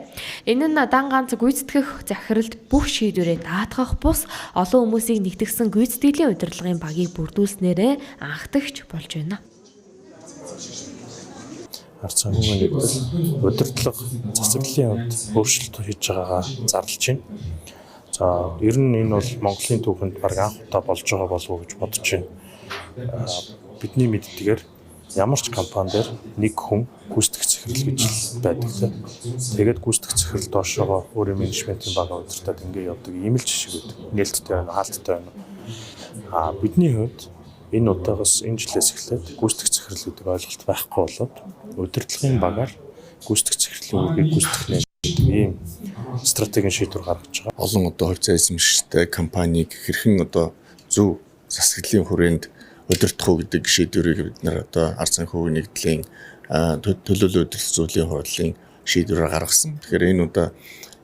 Энэ нь дан ганц гүйцэтгэх захиралд бүх шийдвэрээ даатгах бус олон хүмүүсийг нэгтгэсэн гүйцэтгэлийн удирдлагын багийг бүрдүүлснээрээ анхдагч болж байна. Ард санхүүгийн нэгдэл удирдлага цацраглалын хувьд өөрчлөлт хийж байгаагаа зарлж байна. За ер нь энэ бол Монголын түүхэнд баг анх удаа болж байгаа болов уу гэж бодож байна. Бидний мэддгээр ямар ч компани дээр нэг хүн гүйцэтгэх захирал гэж байдаг. Тэгээд гүйцэтгэх захирал доошоогоо өөрийн менежментийн бага удирдаад ингэ явдаг ийм л жишг байдаг. Нээлттэй байна, хаалттай байна. А бидний хувьд энэ удаагаас энэ жилээс эхлээд гүйцэтгэх захирал гэдэг ойлголт байхгүй болоод удирдлагын багаар гүйцэтгэх захирлын үүргийг гүйцэтгэх нэ гэдэг ийм стратегийн шийдвэр гаргаж байгаа. Олон одоо хувьцаа эзэмшигчтэй компанийг хэрхэн одоо зөв засаглалын хүрээнд удирдах уу гэдэг шийдвэрийг бид нар одоо ард санхүүгийн нэгдлийн төлөөлөл удирдах зөвлөлийн хурлын шийдвэрээр гаргасан. Тэгэхээр энэ удаа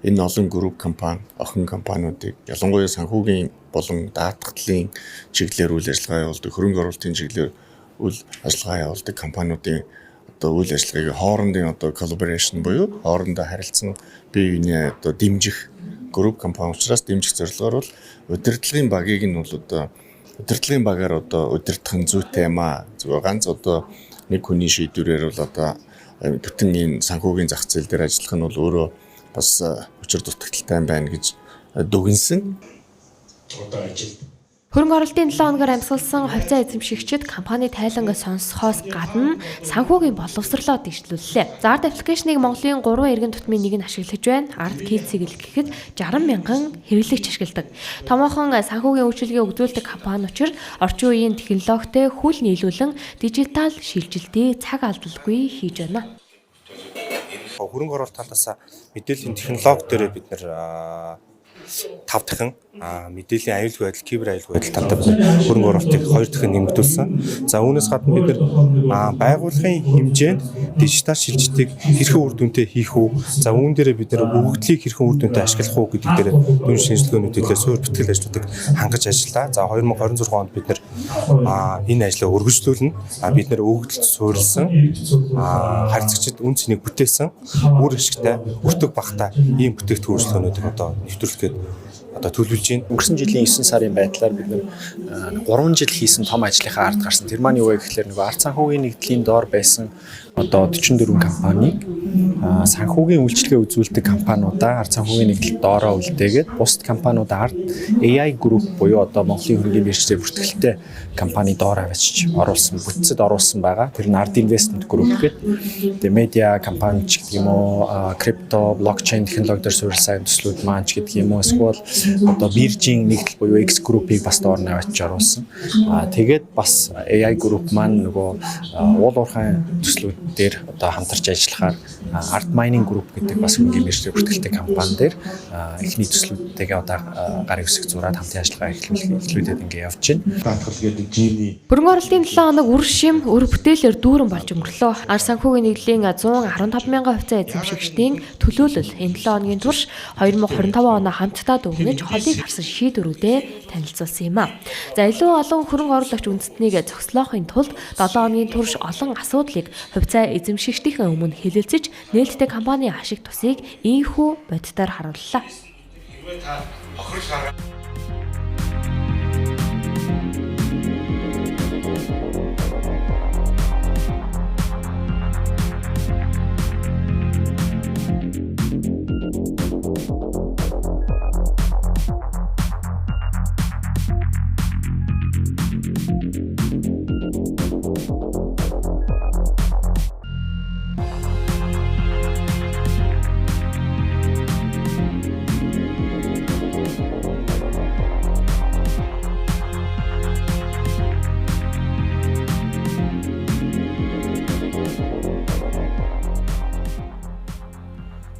энэ олон групп компани, охин компаниудыг ялангуяа санхүүгийн болон даатгалын чиглэлээр үйл ажиллагаа явуулдаг, хөрөнгө оруулалтын чиглэлээр үйл ажиллагаа явуулдаг компаниудын одоо үйл ажиллагааг хоорондын одоо collaboration буюу хоорондоо харилцан бие биенээ одоо дэмжих групп компани учраас дэмжих зорилгоор бол удирдлагын багийг нь бол одоо удирдлагын багаар одоо удирдах нь зүйтэй юм аа. Зүгээр ганц одоо нэг хүний шийдвэрээр бол одоо бүтэн энэ санхүүгийн зах зээл дээр ажиллах нь бол өөрөө бас учир дутагдaltaй байна гэж дүгнсэн. Одоо ажил Хөрөнгө оруулалтын 7 хоногор амьсгалсан хувьцаа эзэмшигчид компани тайланг сонсохоос гадна санхүүгийн боловсрлоо дэвшлүүллээ. За ард аппликейшнийг Монголын 3 иргэн тутмын нэг нь ашиглаж байна. Ард Kids-ийг л гэхэд 60 мянган хэрэглэгч ашигладаг. Томоохон санхүүгийн үйлчилгээ үзүүлдэг компани учир орчин үеийн технологитой хүл нийлүүлэн дижитал шилжилтийг цаг алдалгүй хийж байна. Хөрөнгө оруулалт талаас мэдээллийн технологи дээр бид нэр 5 дахин мэдээллийн аюулгүй байдал, кибер аюулгүй байдал талтай бид хөрөнгө оруулалтыг 2 дахин нэмэгдүүлсэн. За үүнээс гадна бид нар байгууллагын хэмжээнд дижитал шилжилтийг хэрхэн үр дүнтэй хийх үү? За үүн дээрээ бид нар өгөгдлийг хэрхэн үр дүнтэй ашиглах уу гэдэг дээр дүн шинжилгээнүүд хэлээр суурь бүтгэл ажлуудыг хангаж ажиллаа. За 2026 онд бид нар энэ ажлаа өргөжлүүлнэ. Бид нар өгөгдөлд суурилсан харьцагчид үн цэнийг бүтээсэн үр ашигтай, өртөг багтай ийм бүтээгдэхүүн үйлчилгээнүүдийг одоо нэвтрүүлэх гээд одоо төлөвлөж байна. Өнгөрсөн жилийн 9 сарын байдлаар бид нар 3 жил хийсэн том ажлынхаа ард гарсан. Тэр маань юу вэ гэхлээр нөгөө ард санхүүгийн нэгдлийн доор байсан одоо 44 компанийг санхүүгийн үйлчилгээ үзүүлдэг компаниудаа ард санхүүгийн нэгдэл доороо үлдээгээд бусад компаниудаа ард AI Group буюу одоо Монголын хөрөнгөний биржтэй бүртгэлтэй компани доор авчиж оруулсан, бүтцэд оруулсан байгаа. Тэр нь Ard Investment Group гэдэг. Тэгээ медиа компани ч гэдэг юм уу, крипто, блокчейн технологи дээр суурилсан төслүүд маань ч гэдэг юм уу, эсвэл одоо биржийн нэгдэл буюу X Group-ийг бас доор нь авчиж оруулсан. Тэгээд бас AI Group маань нөгөө уул уурхайн төслүүд дээр одоо хамтарч ажиллахаар Art Mining Group гэдэг бас хөрөнгөний биржтэй бүртгэлтэй компани дээр эхний төслүүдтэйгээ одоо гар үсэг зураад хамтын ажиллагаа эхлүүлээд ингээ явж байна. Даатгал гэдэг жиний Хөрөнгө оруулалтын 7 хоног үр шим, үр бүтээлээр дүүрэн болж өнгөрлөө. Ард санхүүгийн нэгдлийн 115 мянган хувьцаа эзэмшигчдийн төлөөлөл энэ 7 хоногийн турш 2025 оноо хамтдаа дүгнэж холыг харсан шийдвэрүүдээ танилцуулсан юм а. За илүү олон хөрөнгө оруулагч үндэстнийг зогслоохын тулд 7 хоногийн турш олон асуудлыг хувьцаа эзэмшигчдийн өмнө хэлэлцэж нээлттэй компани ашиг тусыг ийнхүү бодитоор харууллаа.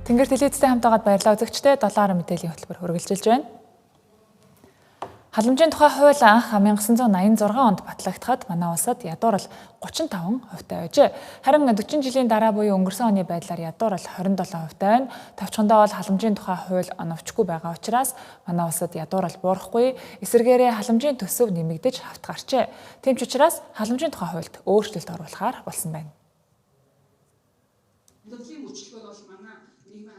Тэнгэр телевизтэй хамт байгаад баярлалаа үзэгчдээ 7 мэдээллийн хөтөлбөр үргэлжилж байна. Халамжийн тухай хууль анх 1986 онд батлагдахад манай улсад ядуурал 35% байжээ. Харин 40 жилийн дараа буюу өнгөрсөн оны байдлаар ядуурал 27% байна. Товчхондоо бол халамжийн тухай хууль оновчгүй байгаа учраас манай улсад ядуурал буурахгүй, эсвэргээрээ халамжийн төсөв нэмэгдэж хавт гарчээ. Тийм ч учраас халамжийн тухай хуульд өөрчлөлт оруулахаар болсон байна.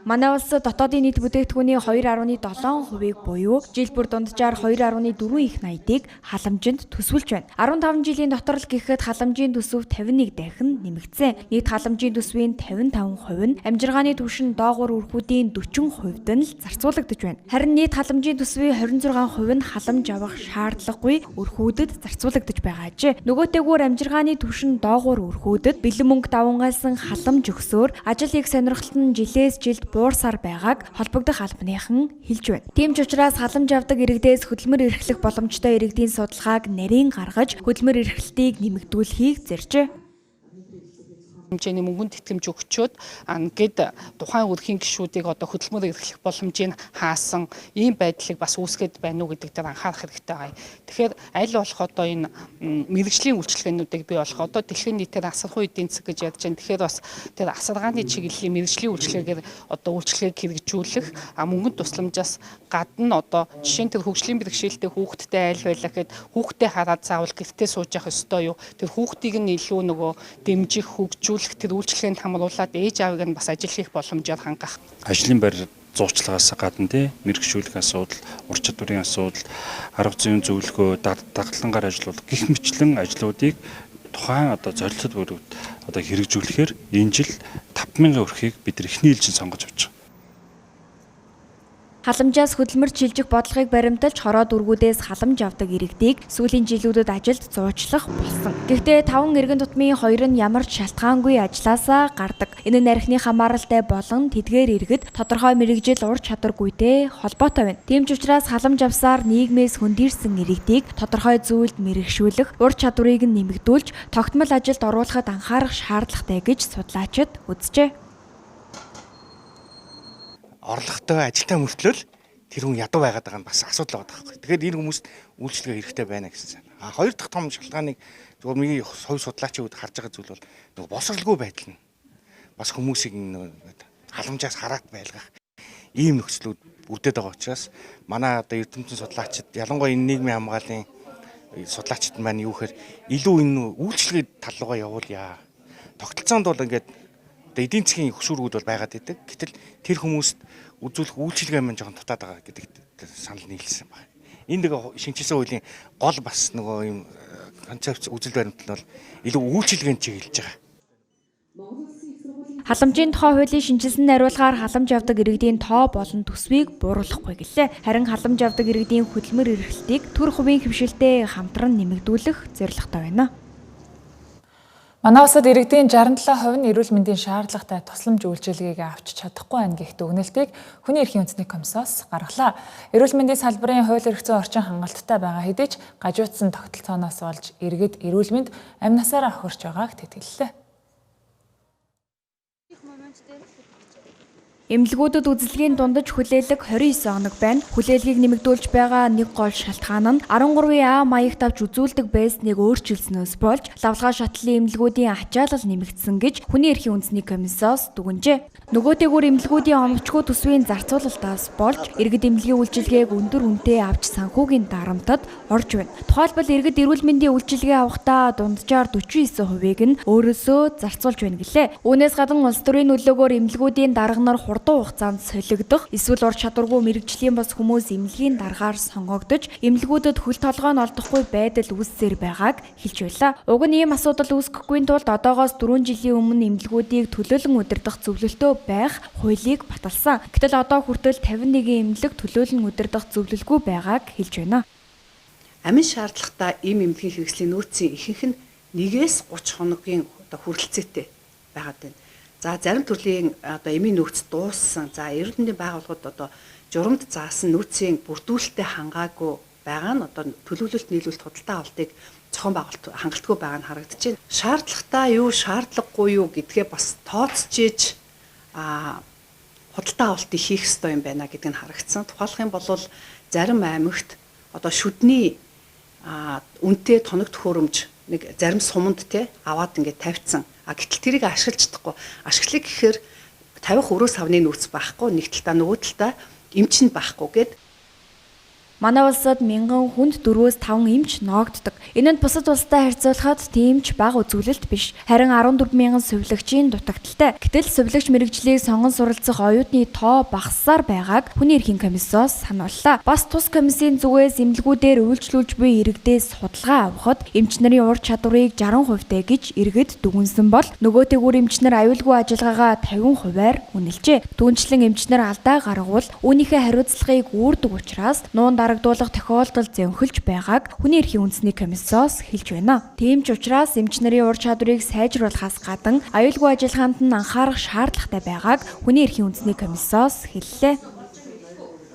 Манай улс дотоодын нийт бүтээгдэхүүний 2.7%-ийг буюу жил бүр дунджаар 2.4 их найдыг халамжинд төсвөлж байна. 15 жилийн дотор л гэхэд халамжийн төсөв 51 дахин нэмэгдсэн. Нийт халамжийн төсвийн 55% нь амжиргааны түвшин доогуур өрхүүдийн 40%-д нь л зарцуулагдаж байна. Харин нийт халамжийн төсвийн 26% нь халамж авах шаардлагагүй өрхүүдэд зарцуулагдаж байгаа ажээ. Нөгөөтэйгүүр амжиргааны түвшин доогуур өрхүүдэд бэлэн мөнгө давангаалсан халамж өгсөөр ажил хийх сонирхолт нь жилээс жилд буурсаар байгааг холбогдох албаныхан хэлж байна. Тийм ч учраас халамж авдаг иргэдээс хөдөлмөр эрхлэх боломжтой иргэдийн судалгааг нарийн гаргаж хөдөлмөр эрхлэлтийг нэмэгдүүлэхийг зэрчээ. Хэмжээний мөнгөнд тэтгэмж өгчөөд ингээд тухайн өрхийн гишүүдийг одоо хөдөлмөр эрхлэх боломжийг хаасан ийм байдлыг бас үүсгээд байна уу гэдэг дээр анхаарах хэрэгтэй байгаа. Тэгэхээр аль болох одоо энэ мэргэжлийн үйлчилгээнүүдийг бий болох одоо дэлхийн нийтээр асархуй эдийн засаг гэж ярьж байна. Тэгэхээр бас тэр асаргааны чиглэлийн мэргэжлийн үйлчилгээгээр одоо үйлчилгээг хэрэгжүүлэх мөнгөнд тусламжаас гадна одоо жишээ нь тэр хөгжлийн бэрхшээлтэй хүүхэдтэй айл байлаа гэхэд хүүхдээ хараад заавал гэртээ сууж явах ёстой юу? Тэр хүүхдийг нь илүү нөгөө дэмжих, хөгжүүлэх тэр үйлчилгээнд хамруулад ээж аавыг нь бас ажил хийх боломжоор хангах. Ажлын байр зуучлагаас гадна тий мэргэжүүлэх асуудал, ур чадварын асуудал, арга зүйн зөвлөгөө, дагалдангаар ажиллуулах гэх мэтчлэн ажлуудыг тухайн одоо зорилтод бүрүүд одоо хэрэгжүүлэхээр энэ жил 5000 өрхийг бид нар эхний ээлжинд сонгож авч байгаа. Халамжаас хөдөлмөр шилжих бодлогыг баримталж хороо дүүргүүдээс халамж авдаг иргэдийг сүүлийн жилүүдэд ажилд зуучлах болсон. Гэхдээ 5 эргэн тутмын 2 нь ямар ч шалтгаангүй ажлаасаа гардаг. Энэ нь архины хамааралтай болон тэдгээр иргэд тодорхой мэргэжил ур чадваргүйтэй холбоотой байна. Тийм ч учраас халамж авсаар нийгмээс хөндийрсэн иргэдийг тодорхой зүйлд мэргэшүүлэх, ур чадварыг нь нэмэгдүүлж, тогтмол ажилд оруулахад анхаарах шаардлагатай гэж судлаачид үзжээ. Орлоготой ажилтаа мөртлөөл тэр хүн ядуу байгаад байгаа нь бас асуудал байгаа байхгүй. Тэгэхээр энэ хүмүүст үйлчилгээ хэрэгтэй байна гэсэн санаа. А хоёр дахь том шалтгааныг зөвхөн миний хувь судлаачийн үед харж байгаа зүйл бол нөгөө боловсралгүй байдал нь бас хүмүүсийг халамжаас хараат байлгах ийм нөхцлүүд бүрдээд байгаа учраас манай одоо эрдэмтэн судлаачид ялангуяа энэ нийгмийн хамгааллын судлаачид маань юу гэхээр илүү энэ үйлчилгээ тал руугаа явуулъя. Тогтолцоонд бол ингээд одоо эдийн засгийн хөшүүргүүд бол байгаад идэг. Гэтэл тэр хүмүүст үзүүлэх үйлчилгээ маань жоохон дутаад байгаа гэдэг санал нийлсэн байна. Энэ нэг шинэчилсэн хуулийн гол бас нөгөө юм концепц үзэл баримтлал нь бол илүү үйлчилгээнд чиглэж байгаа. Халамжийн тухай хуулийн шинэчилсэн найруулгаар халамж авдаг иргэдийн тоо болон төсвийг бууруулахгүй гэлээ. Харин халамж авдаг иргэдийн хөдөлмөр эрхлэлтийг төр хувийн хэвшилтэд хамтран нэмэгдүүлэх зорилготой байна. Манай улсад иргэдийн 67% нь эрүүл мэндийн шаардлагатай тусламж үйлчилгээг авч чадахгүй байна гэх дүгнэлтийг Хүний эрхийн үндэсний комиссоос гаргалаа. Эрүүл мэндийн салбарын хууль эрх зүйн орчин хангалттай байгаа хэдий ч гажуудсан тогтолцооноос болж иргэд эрүүл мэнд амь насаараа хохирч байгааг тэтгэллээ. Эмнэлгүүдэд үзлэгийн дундаж хүлээлэг 29 хоног байна. Хүлээлгийг нэмэгдүүлж байгаа нэг гол шалтгаан нь 13 А маягт авч үзүүлдэг байсныг өөрчилснөөс болж лавлгаа шатлалын эмнэлгүүдийн ачаалал нэмэгдсэн гэж Хүний эрхийн үндэсний комиссоос дүгнжээ. Нөгөөтэйгүр эмнэлгүүдийн оновчгүй төсвийн зарцуулалтаас болж иргэд эмнэлгийн үйлчилгээг өндөр үнэтэй авч санхүүгийн дарамтад орж байна. Тухайлбал иргэд эрүүл мэндийн үйлчилгээ авахдаа дунджаар 49%-ийг нь өөрөөсөө зарцуулж байна гэлээ. Үүнээс гадна улс төрийн нөлөөгөөр эмнэлгүүдийн дарга нар хурдан хугацаанд солигдох, эсвэл ур чадваргүй мэргэжлийн бос хүмүүс эмнэлгийн даргаар сонгогдож, эмнэлгүүдэд хөл толгой нь олдохгүй байдал үүссээр байгааг хэлж байлаа. Уг нь ийм асуудал үүсгэхгүй тулд одоогоос 4 жилийн өмнө эмнэлгүүдийг төлөөлөн удирдах зөвлөлтөө байх хуулийг баталсан. Гэтэл одоо хүртэл 51 эмнэлэг төлөөлөн удирдах зөвлөлгүй байгааг хэлж байна. Амин шаардлагатай ийм эмнэлгийн хэрэгслийн нөөцийн ихэнх нь 1-ээс 30 хоногийн одоо хүрэлцээтэй байгаад байна. За зарим төрлийн одоо эмийн нөөц дууссан. За эрүүл мэндийн байгууллагууд одоо журамд заасан нөөцийн бүрдүүлэлтэд хангаагүй байгаа нь одоо төлөвлөлт нийлүүлэлт худалдаа авалтыг зохион байгуулалт хангалтгүй байгаа нь харагдаж байна. Шаардлагатай юу, шаардлагагүй юу гэдгээ бас тооцож иж худалдаа авалтыг хийх ёстой юм байна гэдэг нь харагдсан. Тухайлах юм бол зарим аймагт одоо шүдний үнэтэй тоног төхөөрөмж нэг зарим суманд те аваад ингээд тавьчихсан. А гэтэл тэрийг ашиглаж чадахгүй. Ашиглах гэхээр тавих өрөө савны нөөц байхгүй, нэг талдаа нөгөө талдаа эмч нь байхгүй гэд. Манай улсад мянган хүнд 4-5 эмч ноогддог. Энэ нь бусад улстай харьцуулахад тийм ч бага үзүүлэлт биш. Харин 14 мянган сувилагчийн дутагдaltaй. Гэтэл сувилагч мэргэжлийг сонгон суралцах оюутны тоо багассаар байгааг Хүний эрхийн комиссоос санууллаа. Бас тус комиссийн зүгээс эмнэлгүүдээр үйлчлүүлж буй иргэдээс судалгаа авахад эмч нарын ур чадварыг 60% гэж иргэд дүгнсэн бол нөгөөтэйгүр эмч нар аюулгүй ажиллагаагаа 50%-аар үнэлжээ. Түүнчлэн эмч нар алдаа гаргавал үүнийхээ хариуцлагыг үүрдэг учраас нуун дарагдуулах тохиолдол зөнхөлж байгааг Хүний эрхийн үндэсний комиссоос хэлж байна. Тийм ч учраас эмч нарын ур чадварыг сайжруулахаас гадна аюулгүй ажиллагаанд нь анхаарах шаардлагатай байгааг Хүний эрхийн үндэсний комиссоос хэллээ.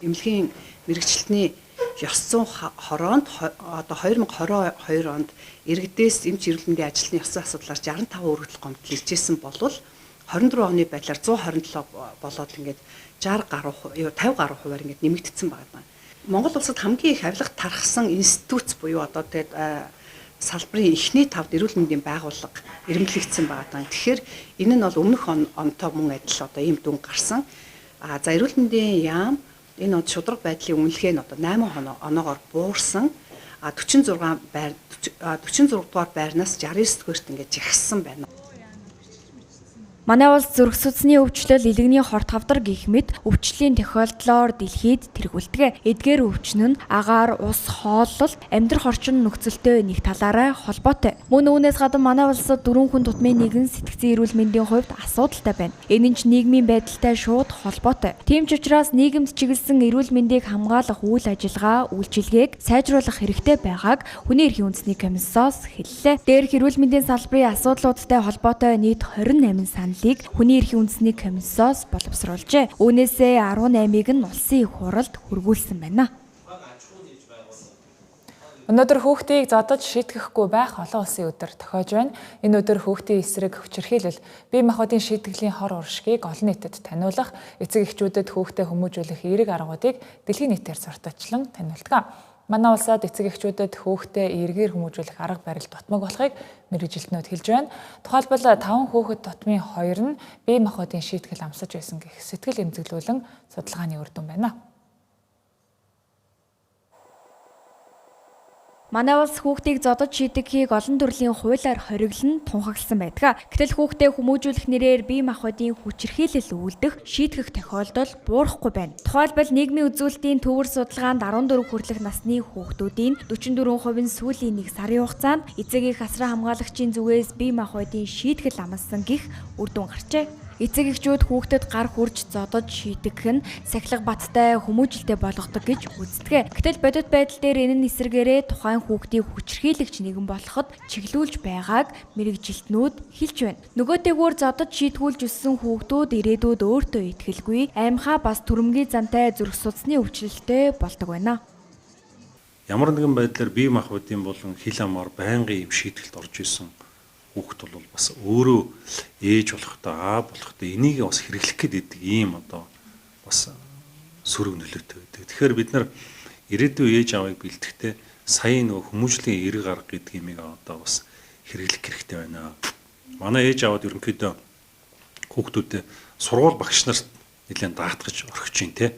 Эмнэлгийн мэргэжилтний Ёс зүйн хороонд одоо 2022 онд иргэдээс эмч эрүүл мэндийн ажилтны ёс зүйн асуудлаар 65 өргөдөл гомдол иржсэн болвол 24 оны байдлаар 127 болоод ингээд 60 гаруй 50 гаруй хувиар ингээд нэмэгдсэн байна. Монгол улсад хамгийн их авилга тархсан институт буюу одоо тэгээд салбарын эхний тавд эрүүл мэндийн байгууллага эрэмблэгдсэн байгаа. Тэгэхээр энэ нь бол өмнөх онтой мөн адил одоо ийм дүн гарсан. А за эрүүл мэндийн яам энэ од шударга байдлын үнэлгээ нь одоо 8 оноогоор буурсан. А 46 байр 46 дугаар байрнаас 69 дугаарт ингээд жагссан байна. Манай улс зүрх судасны өвчлөл, илгэний хорт хавдар гэх мэт өвчлөлийн тохиолдлоор дэлхийд тэргүүлдэг. Эдгээр өвчин нь агаар, ус, хооллолт, амьдрах орчин нөхцөлтэй нэг талаараа холбоотой. Мөн үүнээс гадна манай улсад 4 хүн тутмын нэгэн сэтгцийн эрүүл мэндийн хувьд асуудалтай байна. Энэ нь ч нийгмийн байдалтай шууд холбоотой. Тийм ч учраас нийгэмд чиглэсэн эрүүл мэндийг хамгаалах үйл ажиллагаа, үйлчилгээг сайжруулах хэрэгтэй байгааг хүний эрхийн үндэсний комиссоос хэллээ. Дээрх эрүүл мэндийн салбарын асуудлуудтай холбоотой нийт 28 санал хүний эрхийн үндэсний комиссоос боловсруулжээ. Үүнээсээ 18-ыг нь улсын их хурлд хүргүүлсэн байна. Өнөөдөр хүүхдийг зодож шийтгэхгүй байх олон улсын өдөр тохиож байна. Энэ өдөр хүүхдийн эсрэг хүчирхийлэл, бие махбодын шийтгэлийн хор уршгийг олон нийтэд таниулах, эцэг эхчүүдэд хүүхдээ хүмүүжүүлэх эерэг аргуудыг дэлхийн нийтээр сурталчлан таниулдаг. Манай улсад эцэг эхчүүдэд хүүхдээ эргээр хүмүүжүүлэх арга барил дутмаг болохыг мэргэжилтнүүд хэлж байна. Тухайлбал 5 хүүхэд тутмын 2 нь бие махбодын шийтгэл амсаж байсан гэх сэтгэл эмзэглүүлэн судалгааны үр дүн байна. Манай улс хүүхдийг зодож шийдэхийг олон төрлийн хуулиар хориглон тунхагласан байдаг. Гэтэл хүүхдээ хүмүүжүүлэх нэрээр бие махбодын хүчирхийлэл үйлдэх, шийтгэх тохиолдол буурахгүй байна. Тухайлбал нийгмийн үзүүлэлтийн төвөр судалгаанд 14 хүртэлх насны хүүхдүүдийн 44% нь сүүлийн 1 сарын хугацаанд эцэг эх асран хамгаалагчийн зүгээс бие махбодын шийтгэл амласан гэх үр дүн гарчээ. Эцэг эхчүүд хүүхдэд гар хүрч зодож шийтгэх нь сахилга баттай хүмүүжилтэй болгодог гэж үздэг. Гэтэл бодит байдал дээр энэ нь эсрэгээрээ тухайн хүүхдийг хүчирхийлэгч нэгэн болоход чиглүүлж байгааг мэргэжилтнүүд хэлж байна. Нөгөөтэйгүүр зодож шийтгүүлж өссөн хүүхдүүд ирээдүйд өөртөө итгэлгүй, аймхаа бас түрэмгий зантай зүрх судасны өвчлөлттэй болдог байна. Ямар нэгэн байдлаар бие махбодын болон хил амаар байнгын юм шийтгэлд орж исэн хүүхэд бол бас өөрөө ээж болохтой, аав болохтой энийг бас хэрэглэх гээд идэг ийм одоо бас сөрөг нөлөөтэй байдаг. Тэгэхээр бид нар ирээдүйн ээж аавыг бэлтгэхдээ сая нөгөө хүмүүжлийн эрэг арга гэдэг юмыг одоо бас хэрэглэх хэрэгтэй байна. Манай ээж аавд ерөнхийдөө хүүхдүүдэд сургууль багш нарт нэлээд даатгаж орхиж чинь те.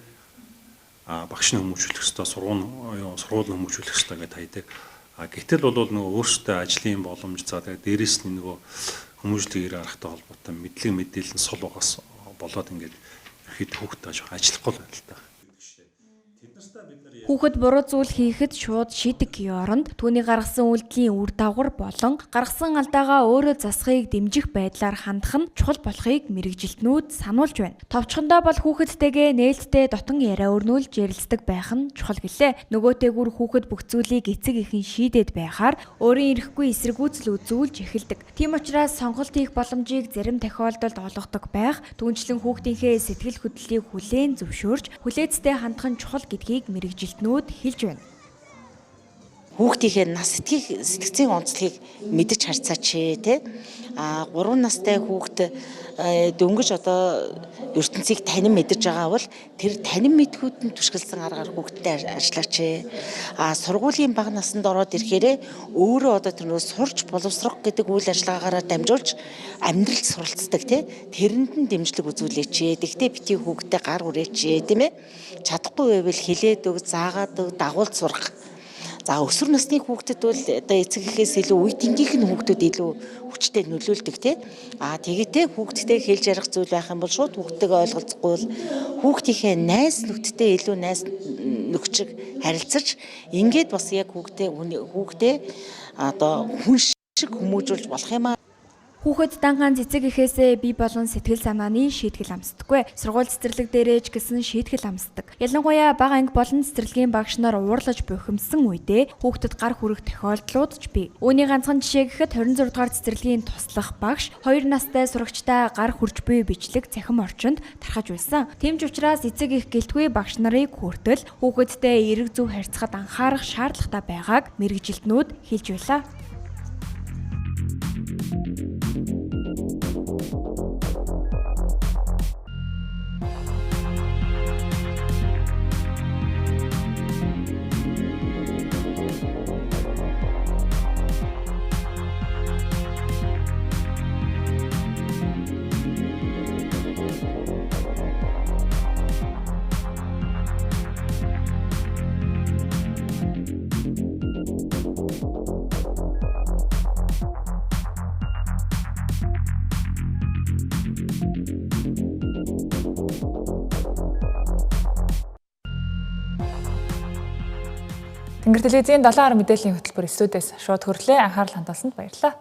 А багш нь хүмүүжүүлэх ёстой, сургууль нь хүмүүжүүлэх ёстой гэдээ хайдаг. А гэтэл бол нөгөө өөрсдөө ажлын боломж за тэгээ дээрэс нь нөгөө хүмүүжлийн эрэг аргатай холбоотой мэдлэг мэдээлэл нь сул байгаас болоод ингээд ерхэд хүүхдээ жоохон ажиллахгүй байна л та. Хүүхэд буруу зүйл хийхэд шууд шийдэг оронд түүний гаргасан үйлдэлийн үр дагавар болон гаргасан алдаагаа өөрөө засахыг дэмжих байдлаар хандах нь чухал болохыг мэргэжилтнүүд сануулж байна. Товчхондоо бол хүүхэдтэйгээ нээлттэй дотон яриа өрнүүлж ярилцдаг байх нь чухал гэлээ. Нөгөөтэйгүр хүүхэд бүх зүйлийг эцэг эхэн шийдээд байхаар өөрийн эрэхгүй эсэргүүцэл үзүүлж эхэлдэг. Тийм учраас сонголт хийх боломжийг зарим тохиолдолд олгодог байх, түүнчлэн хүүхдийнхээ сэтгэл хөдлөлийг хүлээн зөвшөөрч хүлээцтэй хандах нь чухал гэдгийг мэргэжилтнүүд хэлж байна. Хүүхдийнхээ нас сэтгэцийн онцлогийг мэдэж харцаач те. А 3 настай хүүхд дөнгөж одоо ертөнцийг танин мэдэж байгаа бол тэр танин мэдхүйд нь түшгэлсэн аргаар хүүхдтэй ажиллаач. А сургуулийн бага наснд ороод ирэхээрээ өөрөө одоо тэр нөө сурч боловсрох гэдэг үйл ажиллагаагаараа дамжуулж амьдралд суралцдаг те. Тэрэнд нь дэмжлэг үзүүлээч. Тэгтээ бити хүүхдтэй гар хүрээч тийм ээ. Чадахгүй байвал хилээд өг, заагаад өг, дагуулж сурах. За өсвөр насны хүүхдэд бол одоо эцэг эхээс илүү үе тэнгийнх нь хүүхдүүд илүү хүчтэй нөлөөлдөг тий. А тэгэтээ хүүхдтэй хэлж ярих зүйл байх юм бол шууд хүүхдтэйгээ ойлголцохгүй бол хүүхдийнхээ найз нөхдөдтэй илүү найз нөхчөг харилцаж ингээд бас яг хүүхдээ одоо хүн шиг хүмүүжүүлж болох юм аа. Хүүхэд дан ганц эцэг эхээсээ бие болон сэтгэл санааны шийтгэл амсдаггүй. Сургууль цэцэрлэг дээрээ ч гэсэн шийтгэл амсдаг. Ялангуяа бага анги болон цэцэрлэгийн багш нар уурлаж бухимдсан үедээ хүүхдэд гар хүрэх тохиолдлууд ч бий. Үүний ганцхан жишээ гэхэд 26 дугаар цэцэрлэгийн туслах багш 2 настай сурагчдаа гар хүрч буй бичлэг цахим орчинд тархаж байсан. Тийм ч учраас эцэг их гэлтгүй багш нарыг хүртэл хүүхэдтэй эерэг зөв харьцахад анхаарах шаардлагатай байгааг мэргэжилтнүүд хэлж байлаа. Тэнгэр телевизийн 7 хар мэдээллийн хөтөлбөр студиэс шууд хөрлөө. Анхаарал хандуулсанд баярлалаа.